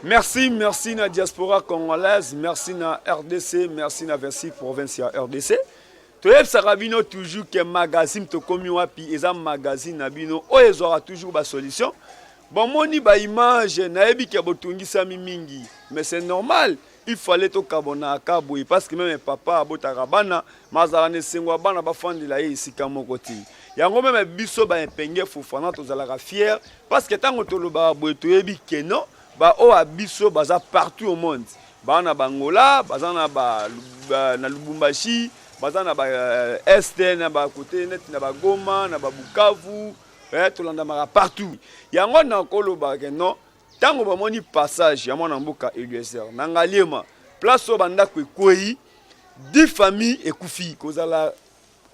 Merci, merci na diaspora congolaise, merci na RDC, merci na 26 province ya RDC. Toyebisaka bino toujours que magazine tokomi wapi eza magazine na bino oyo ezwaka toujours ba solution. Bomoni ba image nayebi ke botungisami mingi mais c'est normal il fallait tokabonaka boye parce que meme papa abotaka bana mazala na esengo ya bana bafandela ye esika moko te. Yango meme biso ba epenge fofana tozalaka fier parce que ntango tolobaka boye toyebi ke non baoyo ya biso baza partout au monde baza na bangola baza na, ba, na lubumbashi baza na ba euh, est na bakote neti na bagoma na babukavu eh, tolandamaka partout yango nakoloba ke non ntango bamoni passage ya mwana mboka eliezer na ngaliema place oyo bandako ekwei 10 famille ekufi kozala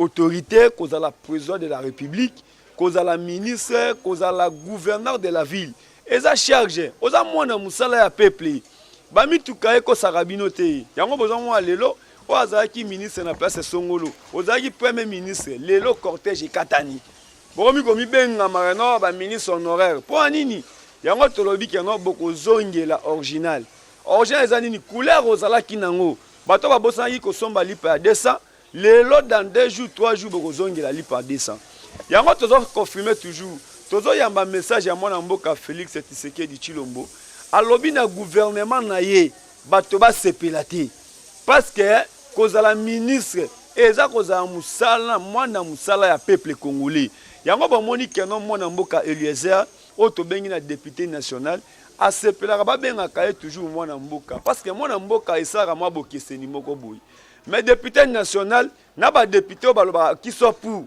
autorité kozala président de la république kozala ministre kozala gouverneur de la ville eza charge oza mwana mosala ya peuple bamituka ekosaka bino te yango boza mwana lelo oyo azalaki ministre na place songolo ozalaki premier ministre lelo cortège ekatani bokomi komibengama no baministre honoraire mpo ya nini yango tolobi keno bokozongela original original eza nini couleur ozalaki nango bato babosanaki kosomba lipa ya 200 lelo dans 2 jours 3 jours bokozongela lipa 200 yango tozo confirmer toujours tozoyamba message ya mwana mboka Félix Tshisekedi Tshilombo alobi na gouvernement na ye bato basepela te parce que kozala ministre eza kozala mosala mwana mosala ya peuple congolais yango bomoni keno mwana mboka Eliezer oyo tobengi na député national asepelaka babengaka ye toujours mwana mboka parce que mwana mboka esalaka mwa bokeseni moko boye mais député national na badéputé oyo balobaka qui soit pour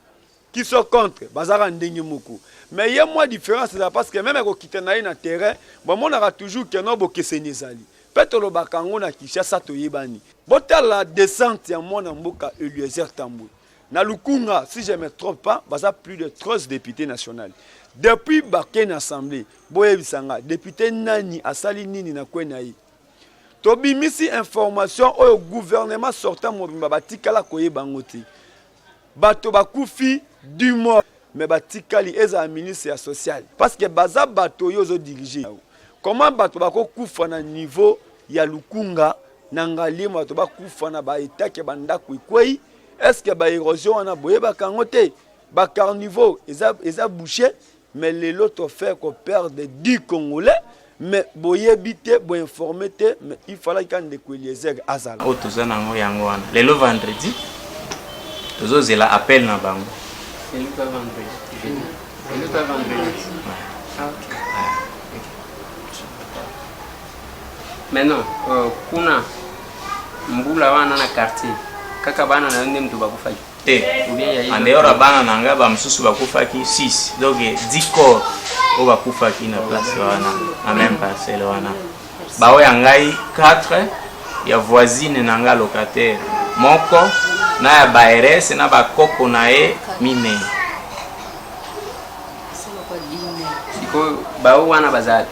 qui soit contre bazalaka ndenge moko mais ye mwa différence eza parce que même ekokita na ye na terrain bamonaka toujours keno bokeseni ezali mpe tolobaka yango na kinshasa toyebani botala descente ya mwana mboka eliezer tambwe na lukunga si je me trompe pas baza plus de 13 députés national depuis bake na assemblée boyebisa nga député nani asali nini na kwe na ye tobimisi information oyo gouvernement sortant mobimba batikala koyeba yango te bato bakufi du mort mais batikali ezala ministre ya social parce que baza bato oyo ozodirige comment bato bakokufa na niveau ya lukunga na ngaliema bato bakufa na baetake bandako ekwei est ce que baérosion wana boyebaka yango te bacarniveau eza, eza bouché mais lelo tofaire koperdre 10 congolais mais boyebi te boinforme te mais il fallaki ka ndeko eliezer azala oyo toza nango yango wana lelo vendredi tozozela appel na bango. Lelo pa vendredi. Jeudi. Lelo pa vendredi. Ah, ok. Maintenant, euh, kuna mbula wana na quartier kaka bana na yo nde moto bakufaki te ou bien ya ye en dehors ya bana na ngai bamosusu bakufaki 6 donc 10 corps oyo bakufaki na place wana na même parcelle wana baoyo ya ngai 4 ya voisine na ngai locataire moko na ya bars na bakoko na ye minei sikoyo bao wana baza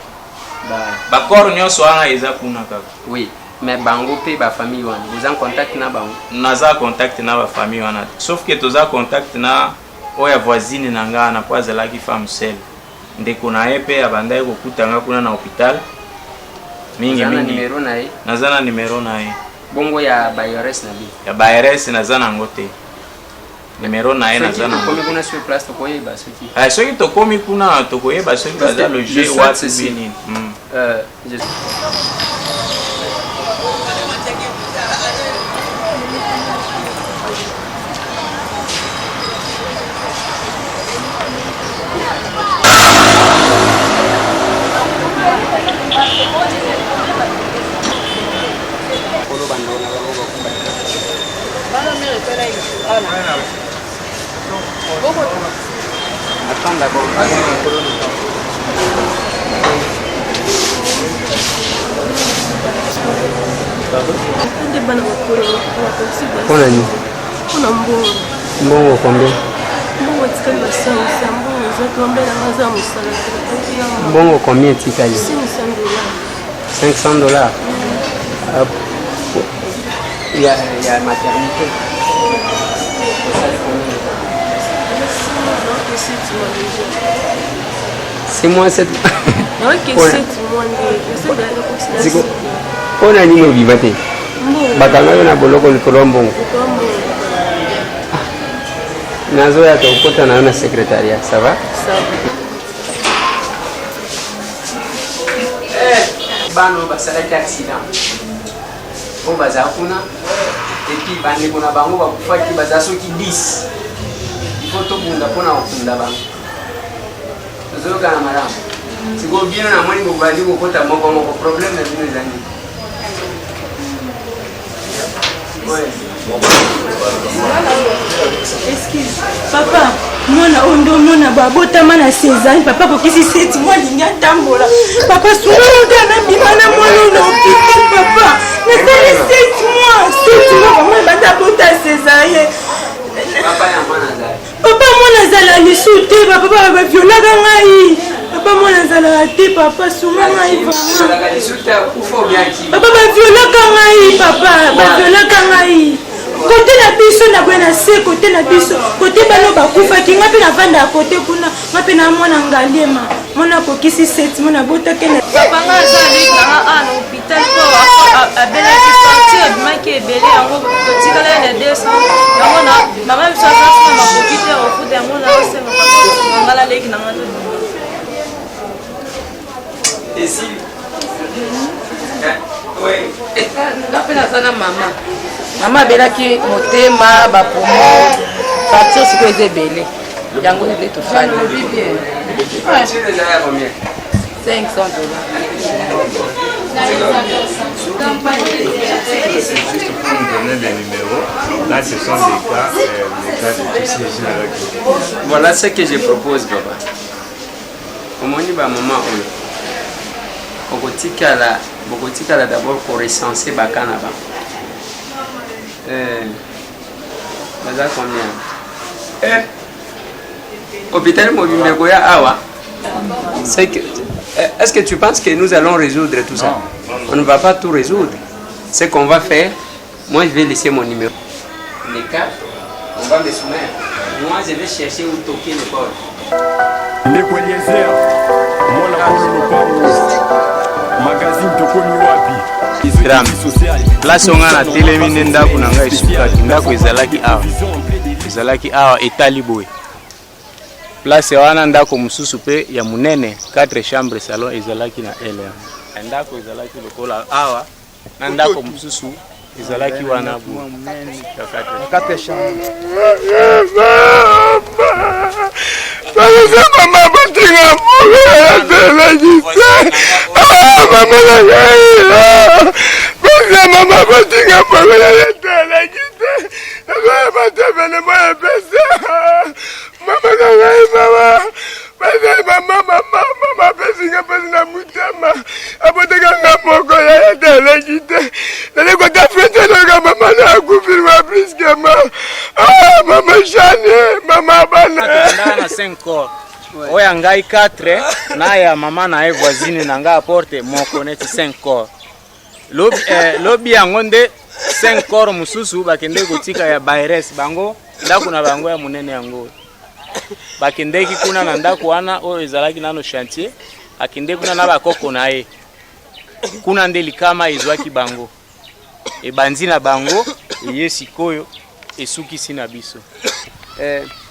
ba bacorps nyonso wana eza kuna kaka oui mais bango mpe bafamille wana boza en contact na bango naza contact na bafamille wana te sauf que toza contact na oyo ya voisine na ngai wana po azalaki femme seule ndeko na ye mpe abandaki kokuta nga kuna na hôpital mingi oza na mingi numero na ye naza na numero na ye bongo ya bayores na bino ya bars naza nango te numero na ye soki naza nango tokomi kuna sur place tokoyeba soki Ah, soki tokomi kuna tokoyeba soki Parce baza que loge je souhaite wapi ceci. mpe nini Mm. euh, je... Attends d'abord. Nde bana bakolo bakokisi Mpona nini? mpona mbongo Mbongo combien? mbongo etikali basanisa mbongo eza te mobali nanga aza mosala te Mbongo combien etikali? 500 dollars 500 dollars. Ya, ya maternité. Osali combien de temps? eza 6 mois naoke 7 mois déjà. 6 mois 7 Naoki 7 mois nde. Mpo na nini obima te? Bakanga yo na boloko likolo ya mbongo. Nazoya tokota na yo na secrétariat, ça va? Ça va. Bana oyo basalaki accident oyo baza kuna epuis bandeko na bango bakufaki baza soki 10 ifo tobunda mpona kokunda bango tozoyokana malamu sikoyo bino namoni bobandi kokota moko moko problème na bino eza nini? Excuse papa, mwana oyo nde omona babotama na césarine. Papa akokisi seti mwa alingi atambola. Papa, sunga nabima na mwana oyo na hôpital. Papa, nasali 7 mois, 7 mois mama ebanda abota césarien. Papa ya mwana azali? Papa, mwana azala lisu te. Papa, baviolaka ngai. Papa, mwana azalaka te. Papa, sunga ngai vraiment. Azalaka lisu te? Akufa obiaki? Papa, baviolaka ngai. Papa, baviolaka ngai kote na biso na boye na se kote na biso kote bano bakufaki. Nga mpe navandaka kote kuna. Nga mpe na mwana Ngaliema, mwana akokisi 7 mwana abotaki na Papa, nga aza aleki nanga awa na hôpital mpo abelaki, facture ebimaki ebele. Yango totikala ye na 200. Yango na mama biso aza suna makoki te kofuta yango. Na osenga papa, nga naleki nanga tobima. Esili. Oui. Nga mpe naza na mama. Mama abelaki motema, bapoumon. Facture sikoyo eza ebele, yango nde tofandi. Facture ezali ya combien? 500 $. C'est juste pour nous donner les numéros. Là, ce sont des cas, les cas de tous ces gens-là. Voilà ce que je propose, papa. Omoni bamama oyo, okotikala, bokotikala d'abord korecenser bacas na bango. Baza combien? Hôpital mobimba ekoya awa. C'est que, est-ce que tu penses que nous allons résoudre tout ça? On ne va pas tout résoudre. Ce qu'on va faire, moi je vais laisser mon numéro. Les cas, on va me soumettre. Moi je vais chercher où toquer les portes. Ndeko Eliezer, mwana kolo lopango, magazine Tokomi Wapi. Drame place oyo nga natelemi nde ndako na ngai esukaki. Ndako ezalaki awa, ezalaki awa, etali boye. Place wana ndako mosusu mpe ya monene, 4 chambre salon, ezalaki na ele yango. Ndako ezalaki lokola awa na ndako mosusu ezalaki wana boye ya 4 chambre. Baleza mama batinga moko azelaki te. Mama na ngai, baza mama batinga moko azelaki te. Nakoya batebele mo epesa mama na ngai. Mama bazali mama, mama, mama apesinga mpasi na motema. Abotaka nga moko, yaya te, aleki te. Nalekota fete noka mama na akufilma plus que ma mama Jane, mama bana. Tokendaka na 5 corps: oyo ya ngai 4 na ya mama na ye voisine na ngai aporte moko, neti 5 corps. Lobi, lobi yango nde 5 corps mosusu bakendeki kotika ya baires. Bango ndako na bango ya monene yango bakendeki kuna na ndako wana oyo ezalaki nano chantier. Akendeki kuna na bakoko na ye. Kuna nde likama ezwaki bango, ebandi na bango, eye sikoyo esukisi na biso.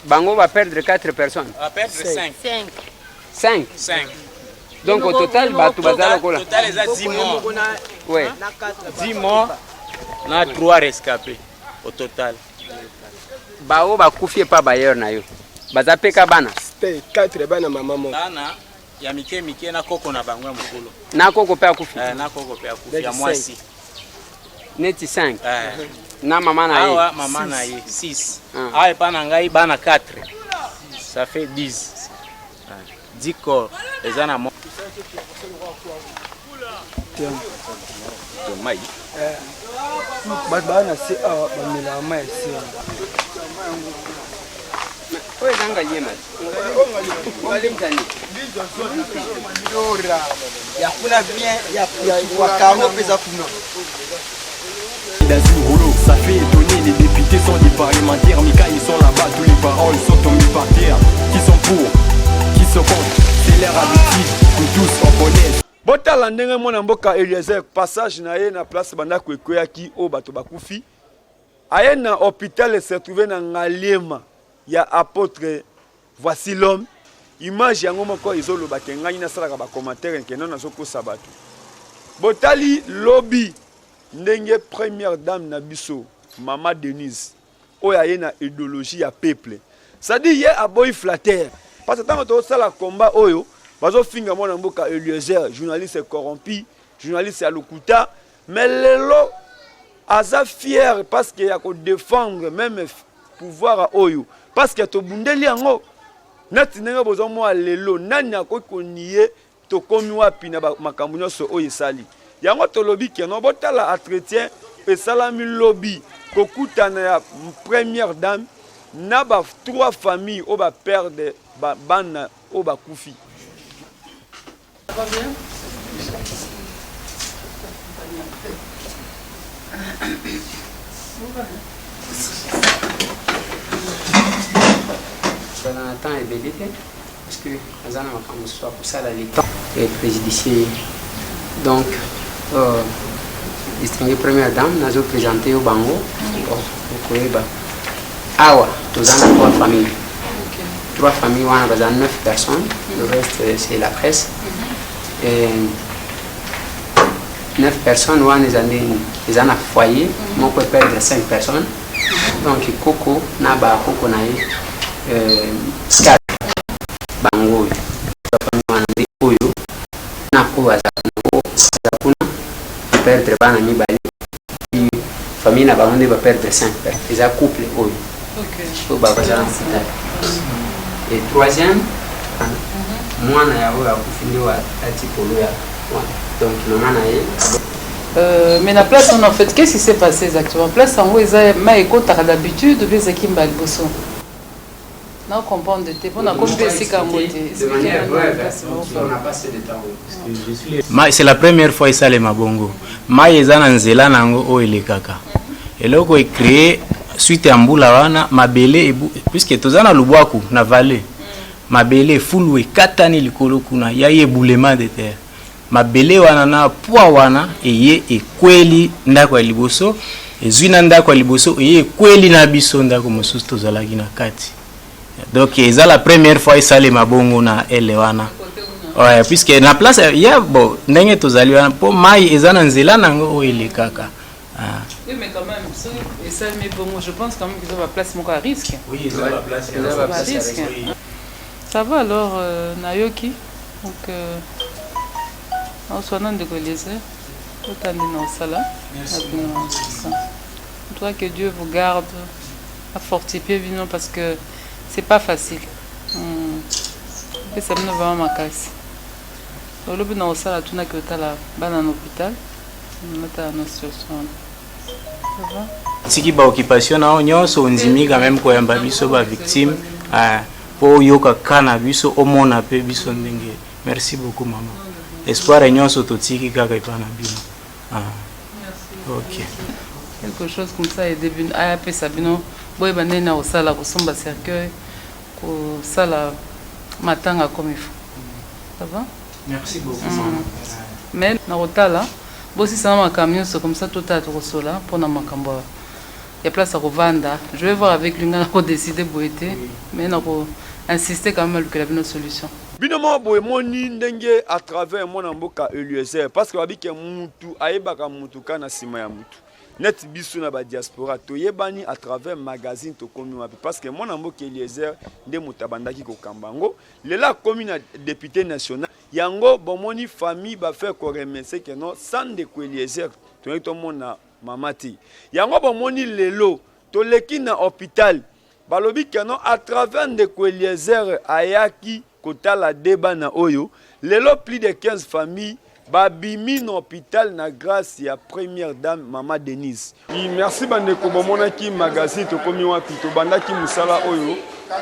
Bango va perdre 4 personnes. Va perdre 5. 5. 5. Donc au total bato baza lokola Total eza 10 morts. 10 morts na 3 rescapés au total. Bao bakufi epa bailleur na yo baza mpe ka bana? Te, 4 bana mama moko. Bana ya mike mike na koko na bango ya mokolo. Na koko mpe akufi? Eh, na koko mpe akufi ya mwasi. Neti 5. Eh. Na mama na ye. Awa mama na ye 6. Ah. Awa epa na ngai bana 4, ça fait 10, 10 corps eza na mo. Mai. Bato baa na se awa bamelaka mai ya se wana. Oyo eza Ngaliema. Ezali. Ya kuna bien ya wakango mpe eza kuna. Dans une rouleau, ça fait étonner, les députés sont des parlementaires, mais quand ils sont là-bas, tous les paroles sont tombées par terre. Qui sont pour, qui sont contre, c'est leur habitude, nous tous on connaît. Botala ndenge mwana mboka Eliezer passage na ye na place bandako ekweyaki oyo bato bakufi aye na hôpital e se retrouve na Ngaliema ya apôtre voici l'homme image yango moko ezoloba ke ngai nasalaka ba commentaire ke non nazokosa bato botali lobi ndenge première dame na biso mama Denise oyo aye na ideologie ya peuple c'est-à-dire ye aboyi flatteur parce que ntango tozosala combat oyo bazofinga mwana mboka Eliezer journaliste corrompu journaliste ya lokuta mais lelo aza fier parce que ya kodefendre meme pouvoir oyo parce que tobundeli yango neti ndenge bozomona lelo nani akoki konie Tokomi wapi na makambo nyonso oyo esali yango? Tolobi keno botala entretien esalami lobi kokutana ya première dame na ba trois familles oyo ba perdre ba bana oyo bakufi. Tozala na temps ebele te parce que aza na makambo mosusu ya kosala le temps e préjudicie ye donc euh, distingue première dame nazo présente yo bango okoyeba awa toza na trois familles trois familles wana baza neuf personnes le reste c'est la presse mm -hmm. et 9 personnes wana eza ndenge eza na foyer moko eperdre 5 personnes donc koko na bakoko na ye euh, bango oyo bafami wana nde oyo na oyo aza kuna aza kuna perdre bana mibale famille na bango nde baperdre 5 personnes eza couple oyo oyo baza na hôpital et troisième mwana ya oyo akufi nde alati polo ya wana donc mama na ye. Euh, mais na place wana en fait qu'est-ce qui s'est passé exactement place yango eza mai ekotaka d'habitude obi ezalaki mbala liboso na comprendre te mpo nakomi mpe esika yango te. C'est la première fois esalema bongo. Mai eza na nzela na yango oyo elekaka eloko ecree suite ya mbula wana mabele ebu, puisque toza na lubwaku na vallée mabele efulu ekatani likolo kuna ya ye eboulement de terre mabele wana na poids wana eye ekweli ndako ya liboso ezwi na ndako ya liboso eye ekweli na biso ndako mosusu tozalaki na kati. Donc eza la première fois esalema bongo na ele wana. Ouais, puisque na place ya bon ndenge tozali wana mpo mai eza na nzela na yango oyo elekaka. Ah. Oui, mais quand même, soki esalemi bongo, je pense quand même qu'ils ont ba place moko à risque. Oui, ils ont ba place ya risque. Oui. Ça va alors, euh, nayoki. Donc, euh, naoswana ndeko Eliezer, otandi na osala. En tout cas, que Dieu vous garde. A fortifie bino parce que c'est pas facile. Hmm. Pesa bino vraiment makasi. Olobi na osala tuna ke otala bana na hôpital. Natala na situation wana. Ça va? Tiki ba occupation na yo nyonso ondimi quand même koyamba biso ba victime po oyoka ka na biso omona pe biso ndenge. Merci beaucoup maman. Espoir nyonso totiki kaka epa na bino. Ah. Ok. Quelque chose comme ça aide bino aya pesa bino boyeba ndenge na kosala kosomba cercueil kosala matanga comme il faut. Ça va? Merci beaucoup. Mm. Mais na kotala bosisana makambo nyonso comme ça totala tokosola mpona makambo ya place ya kovanda. Je vais voir avec lui nga nako décider boye te mais nako insister quand même alukela bino solution. Bino moko boye moni ndenge à travers mwana mboka Eliezer parce que babi ke mutu ayebaka mutu ka na sima ya mutu neti biso na ba diaspora toyebani à travers magazine tokomi wapi parce que mwana mboka Eliezer nde moto abandaki kokamba yango lelo akomi na député national yango bomoni famille ba faire ko remercier que non sans ndeko Eliezer toyaki tomona mama te yango bomoni lelo toleki na hôpital Balobi que non à travers ndeko Eliezer ayaki kotala de bana oyo lelo plus de 15 familles babimi na hopital na grace ya première dame mama Denise. Merci bandeko bomonaki magazine tokomi wapi tobandaki mosala oyo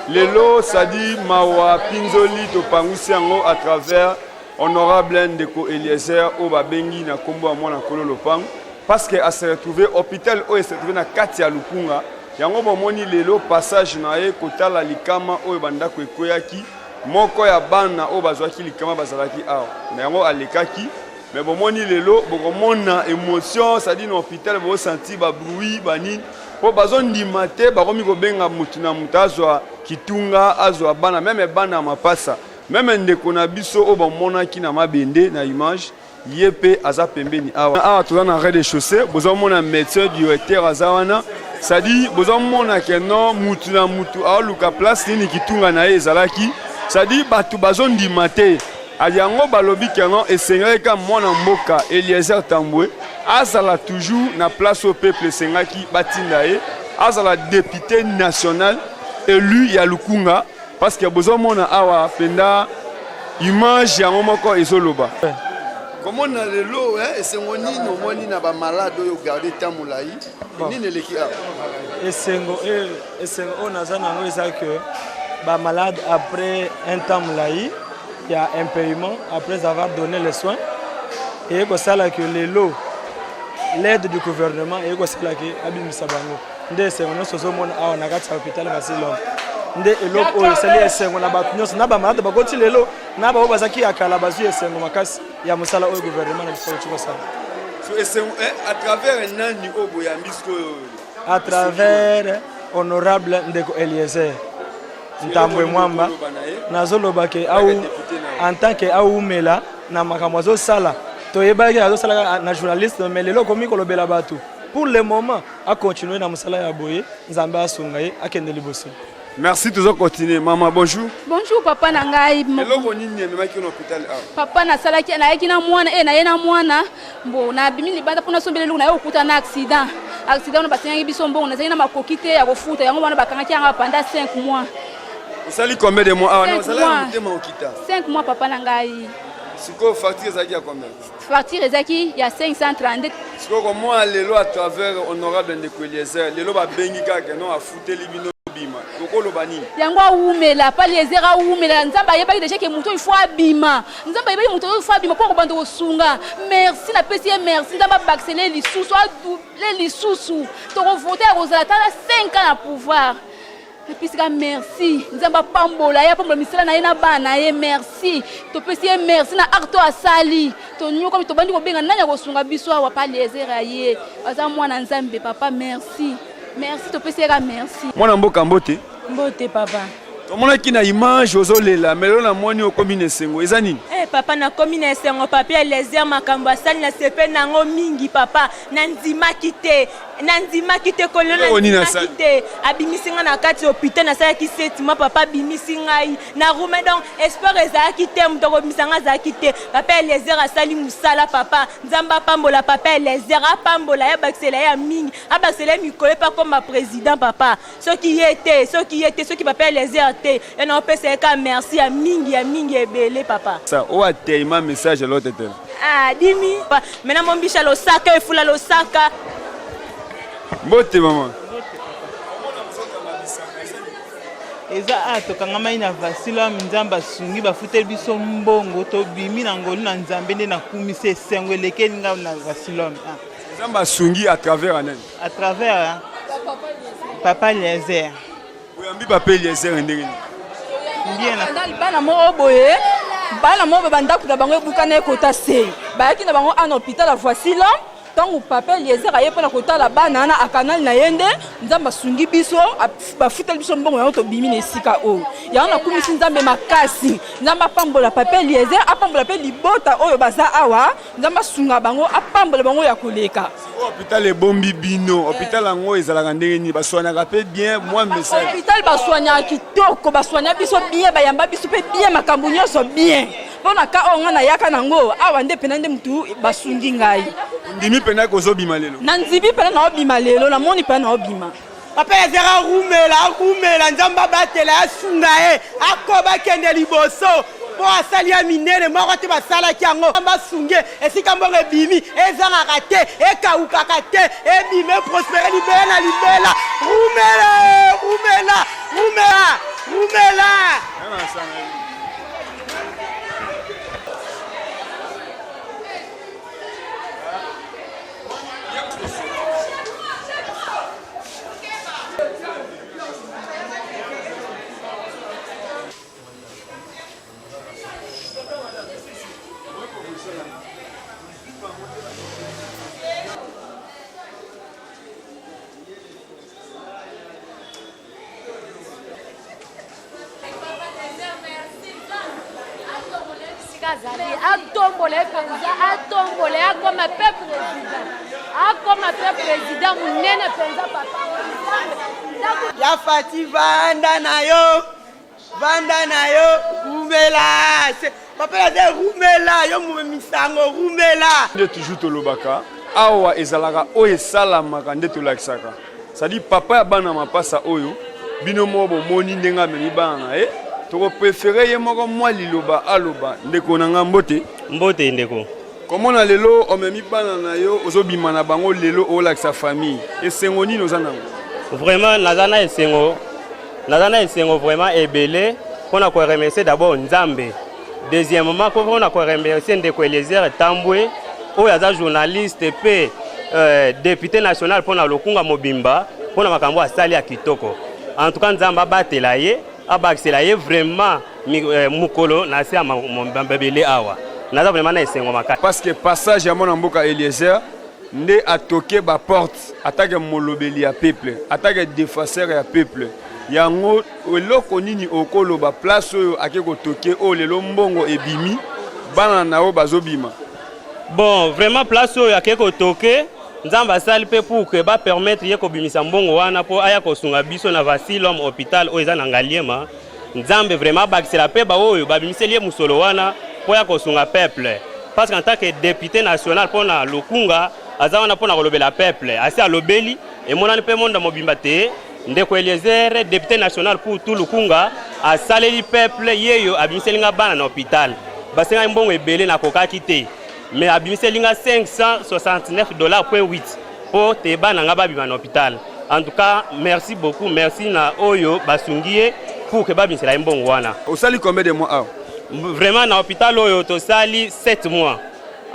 lelo sadi mawa pinzoli topangusi yango à travers honorable ndeko Eliezer oyo babengi na kombo ya mwana nkolo lopango parce que a se retrouver hôpital oyo se retrouver na kati ya Lukunga. Yango bomoni lelo passage na ye kotala likama oyo bandako ekweyaki. Moko ya bana oyo bazwaki likama bazalaki awa na yango alekaki mais bomoni lelo bokomona emotion c'est-à-dire na hôpital bosentir ba bruit banini mpo bazondima te, bakomi kobenga mutu na mutu azwa kitunga, azwa bana, meme bana ya mapasa, meme ndeko na biso oyo bamonaki na mabende na image, ye mpe aza pembeni awa. Awa toza na rez de chaussée, bozomona médecin directeur aza wana, c'est-à-dire bozomona ke non, mutu na mutu aoluka place nini kitunga na ye ezalaki, c'est-à-dire bato bazondima te. Yango balobi ke non, esengaki ka mwana mboka Eliezer Tambwe azala toujours na place oyo peuple esengaki batinda ye, azala député national élu ya Lukunga, parce que bozomona awa mpenza image yango moko ezoloba. Komona lelo esengo nini omoni na bamalade oyo garde temps molai, nini eleki awa? Esengo esengo oyo naza nango eza que bamalade après un temps molai ya impayement, après avoir donné les soins, eye kosala que lelo l'aide du gouvernement eye kosala ke abimisa bango. Nde esengo nyonso ozomona awa na kati ya hôpital Vasilom, nde eloko oyo esali esengo na bato nyonso, na bamalade bakoti lelo, na baoyo bazalaki ya kala, bazwi esengo makasi ya mosala oyo gouvernement na biso auti kosala. So esengo à travers nani oyo boyambi sikoyo? À travers honorable ndeko Eliezer Ntambwe Mwamba. Nazoloba ke au en tant que aumela na makambo azosala, toyebaki azosala na journaliste, mais lelo okomi kolobela bato. Pour le moment acontinue na mosala ya boye, Nzambe asunga ye akende liboso. Merci, tozo continuer. Mama, bonjour. Bonjour papa na ngai. Eloko nini ememaki na hôpital awa? Papa, nasalaki, nayaki na mwana, naye na mwana mbo nabimi libanda mpona sombela eloko, naye kokuta na accident. Accident wana basengaki biso mbongo, nazalaki na makoki te ya kofuta yango wana, bakangaki yanga pendant 5 mois. Osali combien de mois awa? Cinq Ozalaki na mois. motema okita? 5 mois, papa na ngai. Sikoyo facture ezalaki ya combien? Facture ezalaki ya 532. Sikoyo komona lelo à travers honorable ndeko Eliezer, lelo babengi kaka non, afuteli bino bima, okoloba nini? Yango awumela pa Eliezer, awumela. Nzambe ayebaki déjà ke moto oyo il faut abima, Nzambe ayebaki moto oyo il faut abima mpo akobanda kosunga. Merci, napesi ye merci. Nzambe abakisele ye lisusu, adouble lisusu, tokovote ya kozala tala 5 ans na pouvoir. Napesi ka merci, Nzambe apambola ye, apambola misala na ye na bana na ye. Merci, topesi ye merci na acte oyo asali. Tonyokomi, tobandi kobenga nani akosunga biso awa. Pa Eliezer aye, aza mwana Nzambe. Papa, merci, merci, topesi ye ka merci. Mwana mboka, mbote. Mbote papa. Tomonaki na image ozolela, mais lelo namoni okomi na esengo, eza nini? Papa, nakomi na esengo. Papa Eliezer, makambo asali na sepe nango mingi papa. Nandimaki te, nandimaki te kolelo, Eloko nini nandimaki asali? te. Abimisi ngai na kati ya hôpital, nasalaki 7 mois, papa abimisi ngai na roume, donc espoir ezalaki te, moto akobimisa ngai azalaki te. Papa Eliezer asali mosala papa. Nzambe apambola papa Eliezer, apambola ye, abakisela ye ya mingi, abakisela ye mikolo mpe akoma président papa. Soki ye te, soki ye te, soki papa Eliezer te, ye na opesa ye ka merci ya mingi, ya mingi ebele papa. Ça, oyo ateyima message eloko te. Ah, dimi. Mena mombisha losaka, efula losaka. Mbote mama. Eza awa tokangamaki na Vasilom, Nzambe asungi, bafuteli biso mbongo, tobimi na ngolu na Nzambe, nde nakumisi esengo elekeli ngai na Vasilom. Nzambe asungi à travers nani? À travers papa Eliezer. Oyambi papa Eliezer ndenge nini? Bien. Bana moko boye, bana moko boye, bandako na bango ebukana ekota se, bayaki na bango ana hôpital ya Voici l'homme. Ntango papa Eliezer aye mpona kotala bana wana akanali na ye, nde Nzambe asungi biso, bafuteli biso mbongo yango, tobimi na esika oyo. Yango nakumisi Nzambe makasi. Nzambe apambola papa Eliezer, apambola mpe libota oyo baza awa. Nzambe asunga bango, apambola bango ya koleka. Sikoyo hôpital ebombi bino, hôpital yango ezalaka ndenge nini? Baswanaka mpe bien? Mwa message. Hôpital baswanyaka kitoko, baswanya biso bien, bayamba biso mpe bien, makambo nyonso bien. Mpo na ka oyo ngai nayaka nango awa, nde mpena nde mutu basungi ngai. Ondimi mpena kozobima lelo? Na ndimi mpena naobima lelo, namoni mpena naobima. Papa Eliezer arumela, arumela, Nzambe abatela, asunga ye, akoba akende liboso mpo asali ya minene moko te basalaki yango. Nzambe asunge esika mbongo ebimi, ezangaka te, ekawukaka te, ebima, eprospere libela na libela. Rumela, rumela, rumela, rumela. esika azali atombola ye mpenza atombola ye akoma mpe president akoma mpe president monene mpenza papa ya fati vanda na yo vanda na yo rumela papa ya rumela yo misango rumela nde toujours tolobaka awa ezalaka oyo esalamaka nde tolakisaka sadi papa ya bana mapasa oyo bino moko bomoni ndenge amemi bana na ye tokoprefere ye moko mwa liloba aloba ndeko na nga mbote mbote ndeko komona lelo omemi bana na yo ozobima na bango lelo olakisa famille esengo nini oza nango vraiment naza na esengo naza na esengo vraiment ebele mpona koremercier d'abord nzambe deuxièmement mpona koremercier ndeko eliezer tambwe oyo aza journaliste mpe euh, député national mpona lokunga mobimba mpona makambo asali ya kitoko en tout cas nzambe abatela ye abakisela ye vraiment euh, mokolo na se ya mabele awa naza vraiment na esengo makasi parce que passage ya mwana mboka eliezer nde atoke baporte atake molobeli ya peuple atake defenseur ya peuple yango eloko nini okoloba place oyo ake kotoke oyo lelo mbongo ebimi bana na yo bazobima bon vraiment place oyo ake kotoke nzambe asali mpe pour que bapermettre ye kobimisa mbongo wana mpo aya kosunga biso na vasilom hôpital oyo eza na ngaliema nzambe vraiment abakisela mpe baoyo babimiseli ye mosolo wana mpo ya kosunga peuple parce que en tant que député national mpo na lokunga aza wana mpo na kolobela peuple asi alobeli emonani mpe monde mobimba te ndeko eliezer député national pour tout lukunga asaleli peuple yeyo abimiseli nga bana na hôpital basengaki mbongo ebele nakokaki te mais abimiseli nga 569 dollars point 8 mpo te bana nga babima na hôpital en tout cas merci beaucoup merci na oyo basungi ye pour ke babimisela ye mbongo wana osali combien de mois awa vraiment na hôpital oyo tosali 7 mois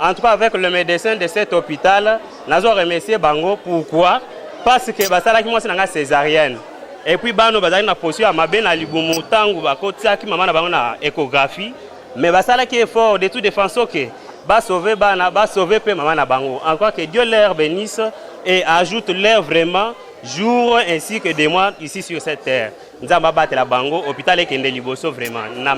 en tout cas avec le médecin de cet hôpital nazo remercier bango pourquoi parce que basalaki mwasi na nga césarienne et puis bano bazalaki na position ya mabe na libumu ntango bakotiaki mama na bango na échographie mais basalaki effort de toute défense ke basauve bana basauve mpe mama na bango encore que Dieu leur bénisse et ajoute leur vraiment jour ainsi que des mois ici sur cette terre nzambe abatela bango hôpital ekende liboso vraiment na,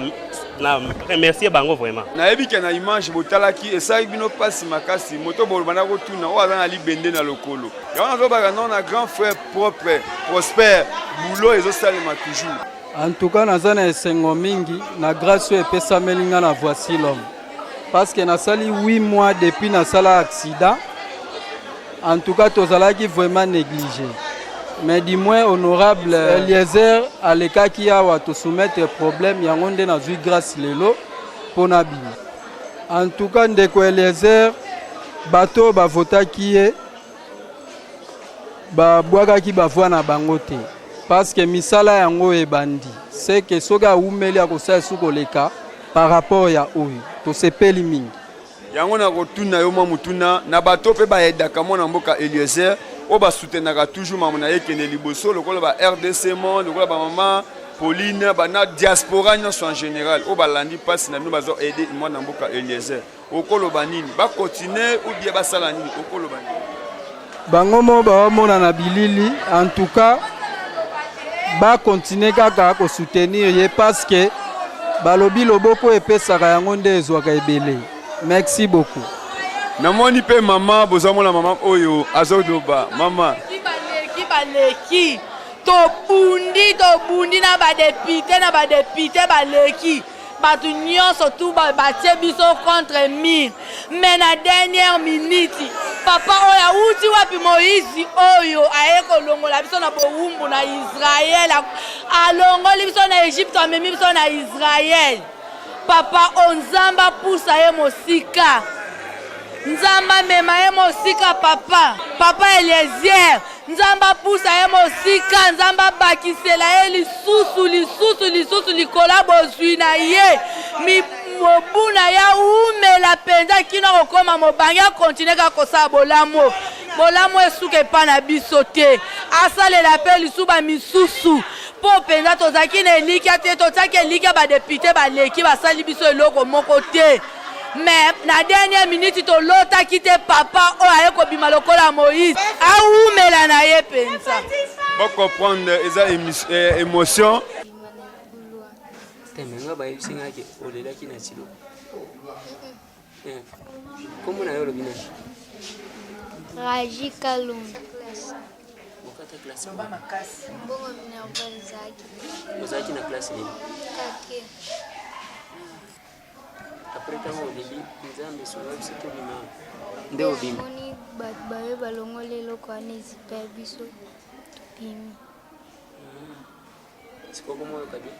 na remercier bango vraiment nayebi ke na image botalaki esalaki bino mpasi makasi moto bolobanda kotuna oyo aza na libende na lokolo yango nazobaka no na grand frère propre prosper boulot ezosalema toujours En tout cas naza na esengo mingi na grâce oyo epesameli nga na voici l'homme parce que nasali 8 mois depuis nasala accident en tout cas tozalaki vraiment négligé mais du moins honorable Eliezer alekaki awa tosoumettre problème yango nde nazwi grâce lelo mpo nabima en tout cas ndeko Eliezer bato oyo bavotaki ye babwakaki bavoi na bango te parce que misala yango ebandi seke soki awumeli akosala esu koleka par rapport ya oyo tosepeli mingi yango nakotuna yo mwa motuna na bato mpe bayedaka mwana mboka eliezer oyo basutenaka toujours mama na ye ekende liboso lokola ba rdc monde lokola bamama pauline bana diaspora nyonso en général oyo balandi mpasi na bino bazo aide mwana mboka eliezer okoloba nini bakontinue ou bien basala nini okoloba nini bango mo baomona na bilili en tout cas bakontinue kaka kosoutenir ye parce que balobi loboko epesaka yango nde ezwaka ebele merci beaucoup namoni mpe mama bozomona mama oyo azoloba mama baleki baleki tobundi tobundi na badepute na badepute baleki bato nyonso tu batie biso contre mur mais na dernière minute papa oyo awuti wapi moïse oyo aye kolongola biso na bowumbu na israel alongoli biso na egypte amemi biso na israel papa oyo nzambe apusa ye mosika nzambe amema ye mosika papa papa eliezier nzambe apusa ye mosika nzambe abakisela ye lisusu lisusu lisusu likolo ya bozwi na ye mobu na ye awumela mpenza kino akokoma mobange akontinue kaka kosala bolamu bolamu esuka epai na biso te asalela mpe lisusu bamisusu mpo mpenza tozalaki na elikya te totiaki elikya badepute baleki basali biso eloko moko te mais na dernière minute tolotaki te papa oyo aye kobima lokola moïse awumela na ye mpenza bocomprendre eza émotion te me nga bayebisi nga ke olelaki na tilo. Eh. Kombo na yo olobi nani? Raji Kalunga. Classe. Bokata classe. Loba makasi. Mbongo minerval ezalaki. Ozalaki na classe nini? Kake. Après ntango oleli Nzambe sunga biso tobima nde obimi. Omoni bato baye balongoli eloko wana ezipa ya biso tobimi. Ah. Sikoyo okoma oyoka bien?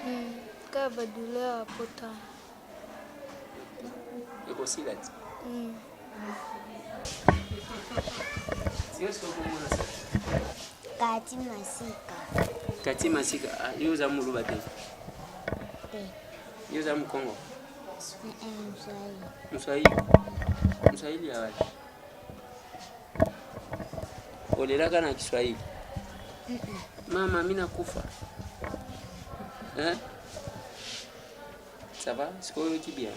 Hmm, kaka ba douleur ya pota. Ekosila ti. Hmm. Yo sikoyo okomona sa? Kati Masika. Kati Masika, ah, yo oza moluba te? Te. Yo oza mokongo? Mswahili. Mswahili. Mswahili ya wapi? Olelaka na Kiswahili? Mama, mimi nakufa. Eh? Ça va? Sikoyo oyoki bien?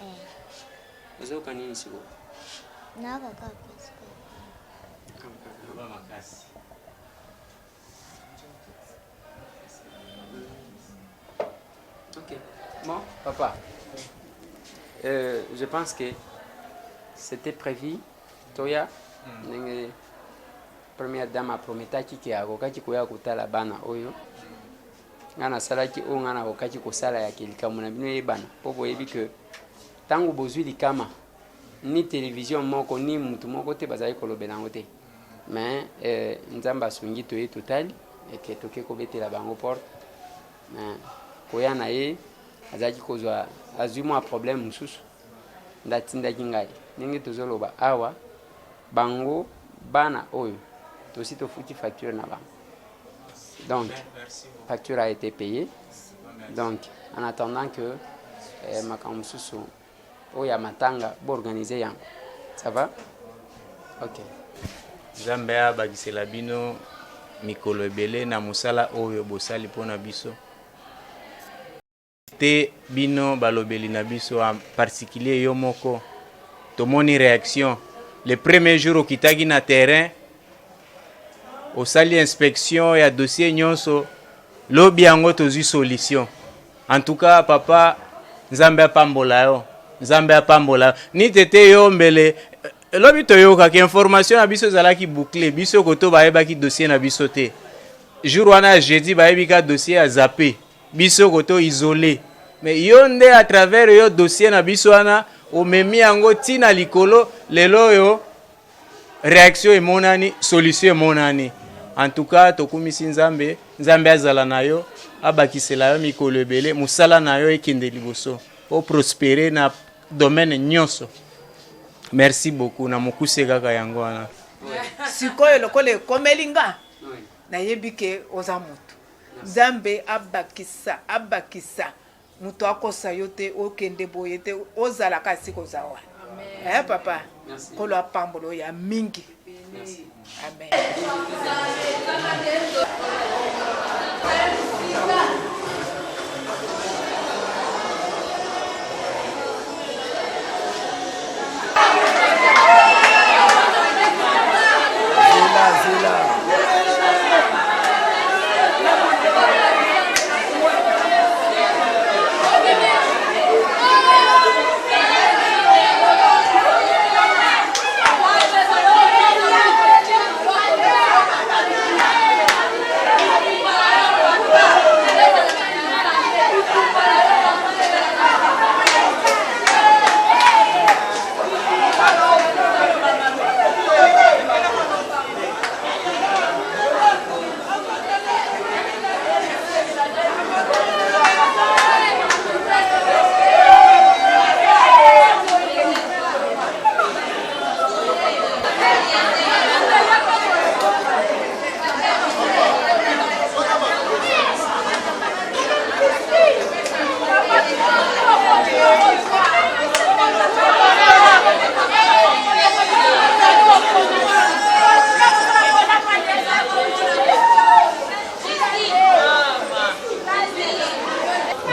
Eh. Ozoyoka nini sikoyo? Nayoka kaka pasi Loba makasi. Ok. Bon, papa, euh, je pense que c'était prévu. Toya, ndenge première dame aprometaki ke akokaki koya kotala bana oyo. Nga nasalaki oyo nga nakokaki kosala ya ke likambo na bino eyebana mpo boyebi ke ntango bozwi likama ni television moko ni mutu moko te bazali kolobela yango te mais eh, nzambe asungi toye totali eke toke kobetela bango porte mais koya na ye azalaki kozwa azwi mwa problème mosusu nde atindaki ngai ndenge tozoloba awa bango bana oyo tosi tofuti facture na bango donc facture a été payée donc en attendant que eh, makambo mosusu oyo ya matanga boorganize yango ça va ok Nzambe abakisela bino mikolo ebele na mosala oyo bosali mpo na biso te bino balobeli na biso en particulier yo moko tomoni réaction le premier jour okitaki na terrain osali inspection ya dossier nyonso lobi yango tozwi solution En tout cas papa nzambe apambola yo nzambe apambola yo ni tete yo mbele eh, lobi toyokaki information na biso ezalaki boucle biso koto bayebaki dossier na biso te jour wana ya jeudi bayebi ka dossier ya zappe biso koto isole mais yo nde à travers yo dossier na biso wana omemi yango ntina likolo lelo oyo Reaction emonani, solution emonani. En tout cas, tokumisi Nzambe, Nzambe azala na yo, abakisela yo mikolo ebele, mosala na yo ekende liboso, o prosperer na domaine nyonso. Merci beaucoup, na mokuse kaka yango wana. Sikoyo lokola ekomeli nga, nayebi ke oza moto. Nzambe abakisa, abakisa. Moto akosa yo te okende boye te ozala ka esika oza wana eh papa nkolo apambola oyo ya mingi amen. Zela, zela.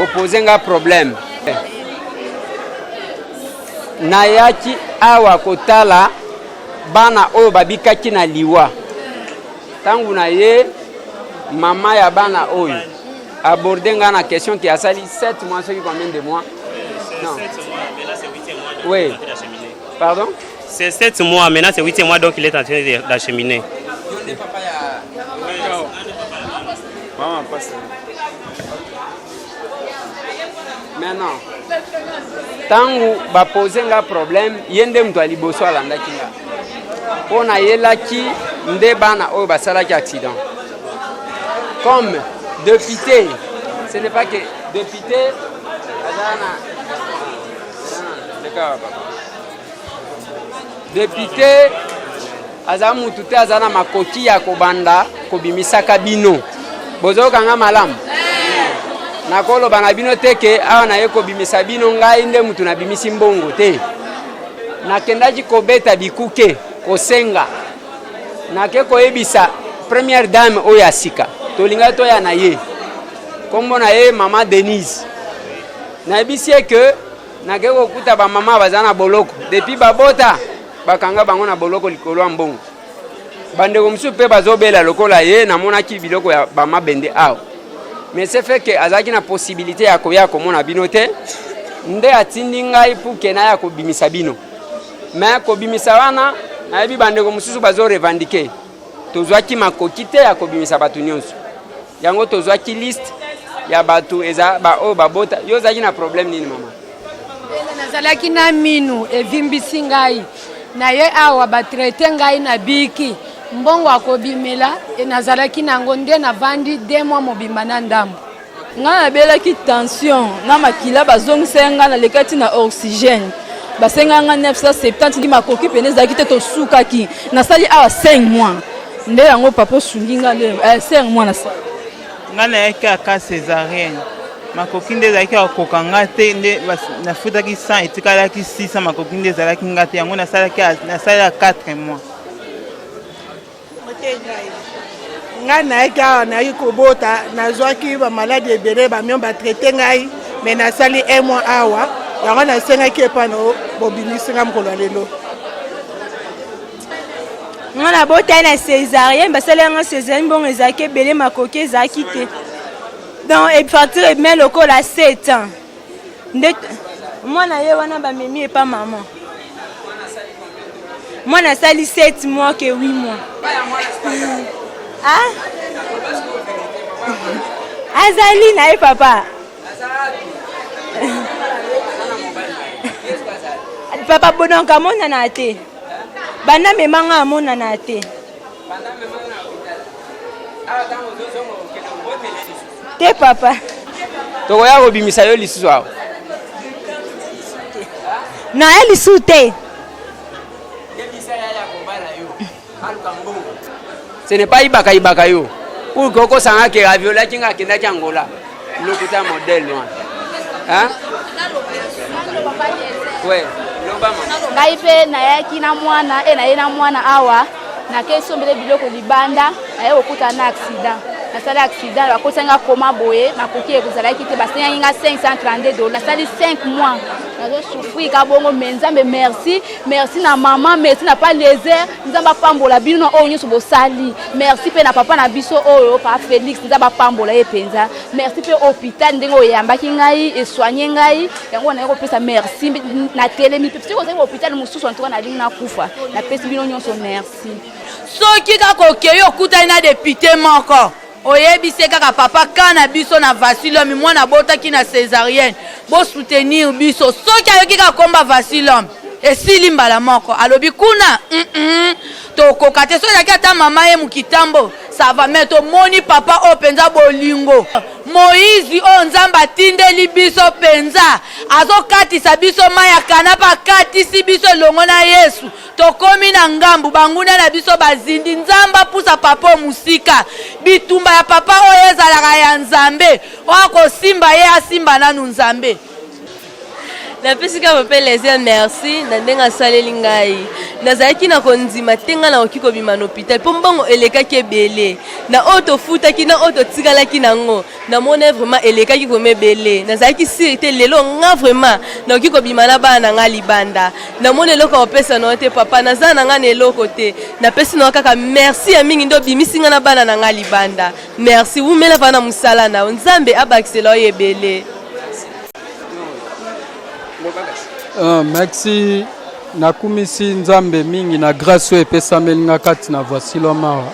Bopose nga problème. Nayaki awa kotala bana oyo babikaki na liwa. Tango na ye mama ya bana oyo aborde nga na question ki asali 7 mois soki combien de mois? Oui. Pardon? C'est 7 mois, maintenant c'est 8 mois, donc il est en train d'acheminer. Maman, passe. Maintenant, ntango bapose nga problème, ye nde moto ya liboso alandaki nga mpo nayelaki nde bana oyo basalaki accident comme député. Ce n'est pas que député aza na député, aza mutu te aza na makoki ya kobanda kobimisaka bino. Bozokanga malamu, nakoloba na bino te ke awa naye kobimisa bino, ngai nde mutu nabimisi mbongo te. Nakendaki kobeta bikuke kosenga, nake koyebisa première dame oyo ya sika tolingaki toya na ye, nkombo na ye mama Denise. Nayebisi ye ke nake kokuta bamama baza na boloko depuis babota, bakanga bango na boloko likolo ya mbongo. Bandeko mosusu mpe bazobela lokola ye. Namonaki biloko ya bamabende awa, mais ce fait ke azalaki na possibilité ya koya komona bino te, nde atindi ngai pour ke naya kobimisa bino. Mais kobimisa wana, nayebi bandeko mosusu bazorevendiquer, tozwaki makoki te ya kobimisa bato nyonso. Yango tozwaki liste ya bato eza baoyo babota. Yo ozalaki na problème nini, mama? Nazalaki na minu evimbisi ngai na ye awa, batraiter ngai na biki mbongo akobimela e nazalaki nango nde navandi 2 mois mobimba na ndambo. Ngai nabelaki tension na makila, bazongisa ngai, nalekaki na oxygène, basenga ngai 970 ndi makoki pene ezalaki te. Tosukaki, nasali awa 5 mois nde yango papa osungi ngai nde 5 mois nasali. Ngai nayaki aka césarienne, makoki nde ezalaki ya kokoka nga te, nde nafutaki 100, etikalaki 600. Makoki nde ezalaki nga te, yango nasalaki, nasali ya 4 mois. Ngai nayaki awa, nayaki kobota, nazwaki bamaladi ebele, bamio batraiter ngai, mais nasali un mois awa. Yango nasengaki epano bobimisi ngai mokolo ya lelo. Nga nabotaki na césarienne, basali yanga césarienne, mbongo ezalaki ebele, makoki ezalaki te. Donc facture ebima lokola 7 ans. Nde mwana ye wana bamemi epa mama, mwana asali 7 mois ke 8 mois. Ah? Azali na ye papa, papa bononka amonana te, banda memanga amonana te te papa. Tokoya kobimisa yo lisusu awa. Naye lisusu te. Ce n'est pas ibaka ibaka yo pour que okosanga ke aviolaki nga, akendaki Angola, lokuta modèle wana, hein? Ouais, loba mama. Ngai mpe nayaki na mwana e, naye na mwana awa, nakei sombele biloko libanda, naye kokutana na accident. Nasali accident, bakosaki nga koma boye, makoki ekozalaki te, basengaki nga 532 dollar. Nasali 5 mois nazosouffrir ka bongo. Mais Nzambe merci, merci na mama, merci na pa Lézer, Nzambe apambola bino na oyo nyonso bosali. Merci mpe na papa na biso oyo pa Félix, Nzambe apambola ye mpenza. Merci mpe hôpital ndenge oyambaki ngai, esoigner ngai. Yango naye kopesa merci, natelemi mpe soki ozali hôpital mosusu antuka nalingi nakufa. Napesi bino nyonso merci. Soki kaka okei okutani na député moko, oyebisi ye kaka: "Papa, ka na biso na Voici L'homme, mwana abotaki na césarienne, bosoutenir biso." Soki ayoki kaka komba Voici L'homme, esili mbala moko, alobi kuna tokoka te. Soki ezalaki ata mama ye mokitambo, ça va, mais tomoni papa oyo mpenza bolingo, Moïse oyo Nzambe atindeli biso mpenza, azokatisa biso mai ya kana mpe akatisi biso elongo na Yesu, tokomi na ngambu, banguna na biso bazindi. Nzambe apusa papa oyo mosika. Bitumba ya papa oyo ezalaka ya Nzambe. Oyo akosimba ye, asimba nanu Nzambe. Napesi kaka mpe Lezer merci na ndenge asaleli ngai. Nazalaki na kondima te ngai nakoki kobima na hôpital mpo mbongo elekaki ebele na oyo tofutaki na oyo totikalaki nango. Namoni vraiment elekaki vraiment ebele. Nazalaki sûr te lelo nga vraiment nakoki kobima na bana na ngai libanda. Namoni eloko ya kopesa na yo te papa, naza na ngai na eloko te. Napesi na yo kaka merci ya mingi nde obimisi ngai na bana na ngai libanda. Merci, wumela va na mosala na yo, Nzambe abakisela yo ebele. Merci nakumisi nzambe mingi na grâce oyo epesameli nga kati na voici l'homme awa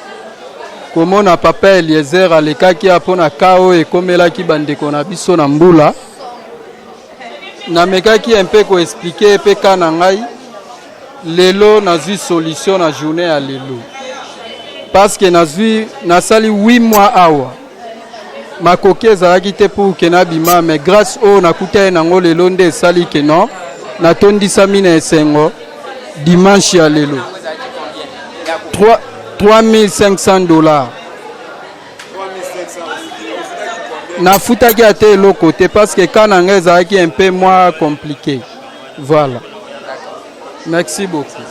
komona papa eliezer alekaki ya mpo na ka oyo ekomelaki bandeko na biso na mbula namekaki mpe koexplike mpe ka na ngai lelo nazwi solution na journée ya lelo parce que nazwi nasali 8 mois awa makoki ezalaki te pour ke nabima mais grâce oyo nakutani nango lelo nde esali ke non natondisami na esengo dimanche ya lelo 3500 dollars nafutaki ata eloko te parce que cas na ngai ezalaki un peu moins compliqué voilà merci beaucoup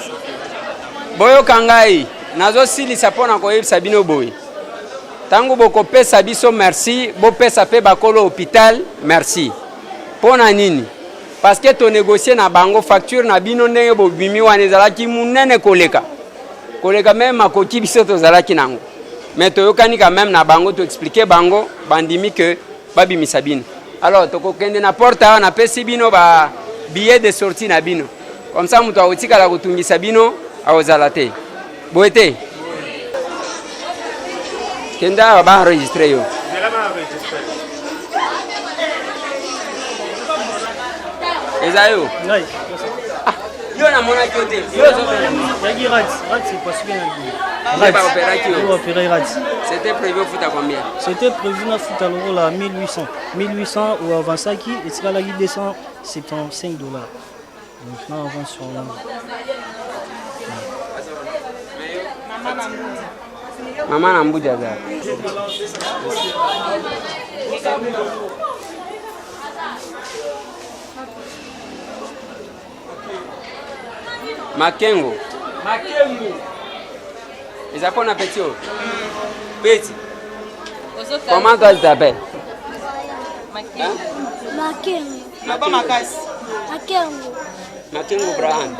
boyoka ngai nazosilisa mpo na koyebisa bino boye ntango bokopesa biso merci bopesa mpe bakolo hôpital merci mpo na nini parce que tonegocie na bango facture na bino ndenge bobimi wana ezalaki monene koleka koleka meme makoki biso tozalaki nango mais toyokani quand même na bango toexplike bango bandimi ke babimisa bino alors tokokende na porte awa napesi bino ba billet de sortie na bino comme ça moto akotikala kotungisa bino akozala te boye te kende awa baenregistre yo eza yo ah, yo namonaki yo te C'était prévu ofuta combien C'était prévu nafuta lokola 1800. 1800 ou avançaki etikalaki 275 dollars. Donc na avance sur yango. Mama na mbuji aza. Makengo. Makengo. Eza pona petit oyo. Petit. Comment toi tu t'appelles? Makengo. Makengo. Loba makasi. Makengo. Makengo Braham.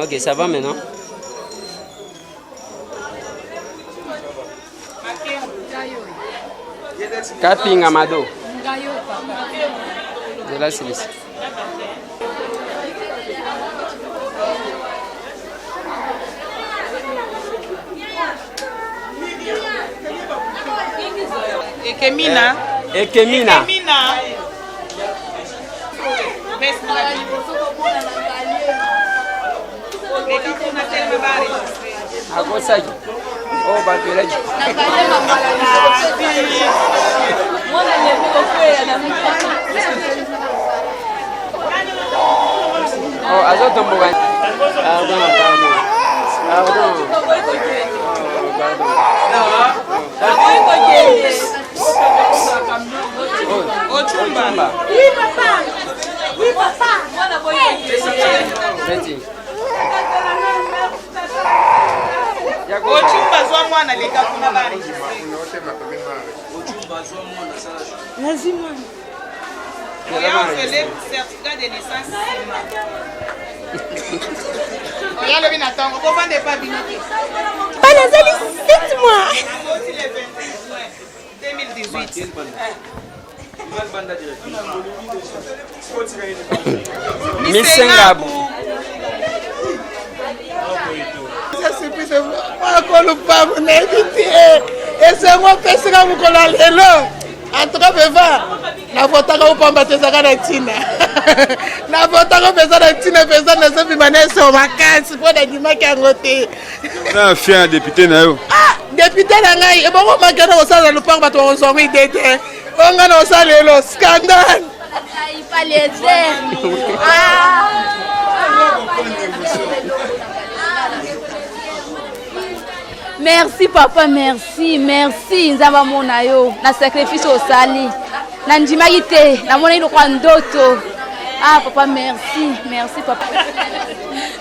Ok, ça va maintenant? Kapinga Mado. Zela silisi. Ekemina. Ekemina. Ekemina. Akosaki. Oh, bato elaki. Oh, azotomboka. Pardon, pardon. Pardon. Oh, pardon. Ochumba. Oui, papa. Oui, papa. Petit. Ochumba zwa mwana leka kuna ba enregistre. Nazwi mwana. Oya ofele certificat de naissance nsima. Oya lobi na ntongo bofanda epa bino te. Bana azali 7 mois. Aboti le 28 juin 2018. Misengabu. Mwana nayebi te esengo opesika mokolo ya lelo antuka mpenza navotaka opamba te ezaka na ntina navotaka mpenza na ntina mpenza nazobima na esengo makasi mpo nandimaki yango te na fier ya depute na yo ah depute na ngai ebongo makena kosala na lopango bato bakozwa ngo ide te oyo ngai na kosala lelo scandale Merci papa, merci, merci Nzambe amona yo na sacrifice osali. Nandimaki te, namonaki lokola ndoto. Ah papa, merci, merci papa.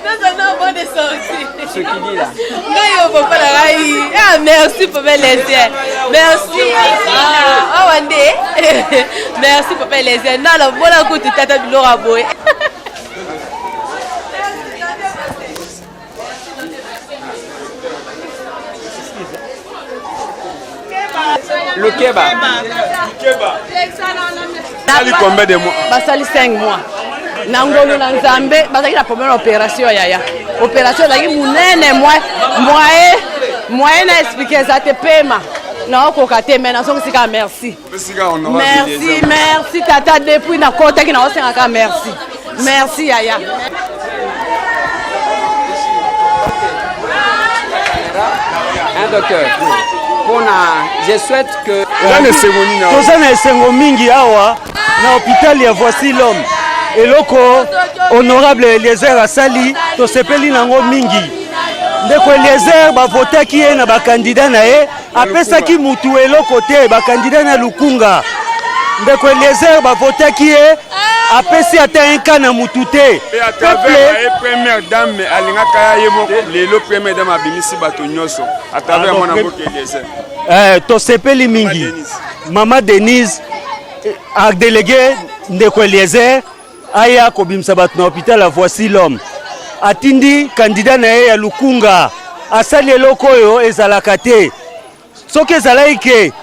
Nazana avant de sortir. Ce qui dit là. Ngai yo papa na ngai. Ah merci papa Eliezer. Merci. Ah awa nde. Merci papa Eliezer. Nala bona kutu tata biloko ya boye. Lukeba. Basali combien de mois Basali 5 mois. Na ngolu na Nzambe, bazalaki na problème na opération yaya. Opération ezalaki monene mwa moyen moyen na expliquer eza te pema. Naokoka te mais nazongisi kaka merci. Merci, merci tata depuis nakotaki naosenga kaka merci. Merci yaya. Hein, docteur mpona je souhaite que toza na esengo mingi awa na hôpital ya voici l'homme eloko honorable eliezer asali tosepeli nango mingi ndeko eliezer bavotaki ye na bakandida na ye apesaki mutu eloko te bakandida na lukunga ndeko eliezer bavotaki ye apesi ata un cas na mutu te peuple première dame alingaka ya ye moko lelo première dame abimisi bato nyonso à travers mwana mboka eliezer eh, tosepeli mingi mama denise eh, adelege ndeko eliezer aya kobimisa bato na hôpital ya voici l'homme atindi kandida na ye ya lukunga asali eloko oyo ezalaka te soki ezalaki ke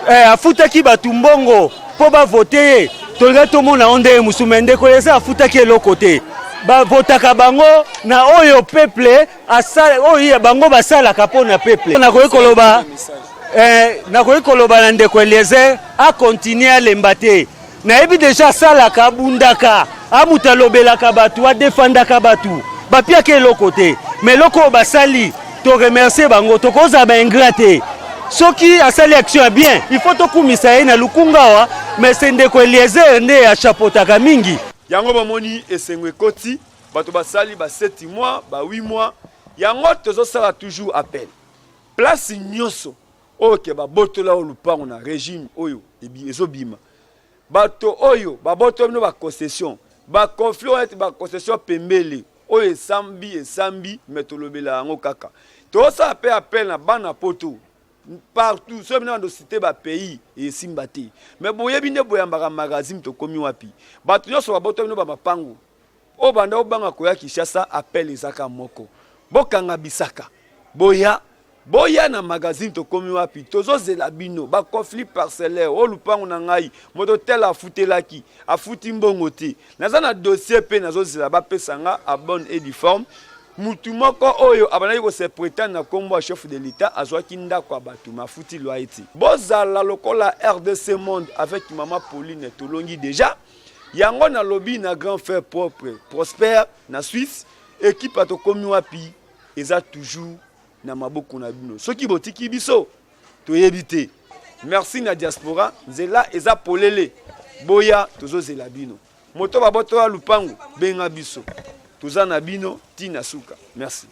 eh, afutaki bato mbongo mpo bavote ye tolingaki tomona yo ndenge mosusu me ndeko eza afutaki eloko te bavotaka bango na oyo peuple oyo bango basalaka mpo na peuple nakoki koloba eh, nakoki koloba na ndeko eliezer akontinue alemba te Nayebi deja asalaka abundaka amutu alobelaka batu adefandaka batu bapiaka eloko te mais eloko oyo basali to remercier bango tokozala ba ingrat te soki asali action ya bien il faut tokumisa ye na lukunga awa mais se ndeko Eliezer nde achapotaka mingi. Yango bomoni esengo ekoti bato basali ba 7 mois ba 8 mois yango tozosala toujours appel place nyoso Oyo ke babotola yo lupango na regime oyo ezo bima. Bato oyo babotola bino ba concession, ba conflit oyo neti ba concession pembele oyo esambi esambi mais tolobela yango kaka. Tozosala pe appel na bana poto partout soki bino bando cite ba pays esimba te. Mais boyebi nde boyambaka magazine tokomi wapi? Bato nyonso babotola bino ba mapango oyo banda obanga koya Kinshasa appel ezaka moko. Bokanga bisaka boya Boya na magazine tokomi wapi tozo zela bino ba conflit parcellaire oyo lupangu na ngai moto tel afutelaki afuti mbongo te naza na dossier pe nazo zela ba pesa nga a bonne et du forme mutu moko oyo abandaki ko se pretendre na kombo ya chef de l'etat azuaki ndako ya batu mais afuti loyer te bozala lokola rdc monde avec maman Pauline tolongi dejà yango nalobi na grand frère propre Prosper na Suisse equipe ya tokomi wapi eza toujours na maboko na bino soki botiki biso toyebi te merci na diaspora nzela eza polele boya tozozela bino moto babotola lupango benga biso toza na bino ti na suka merci.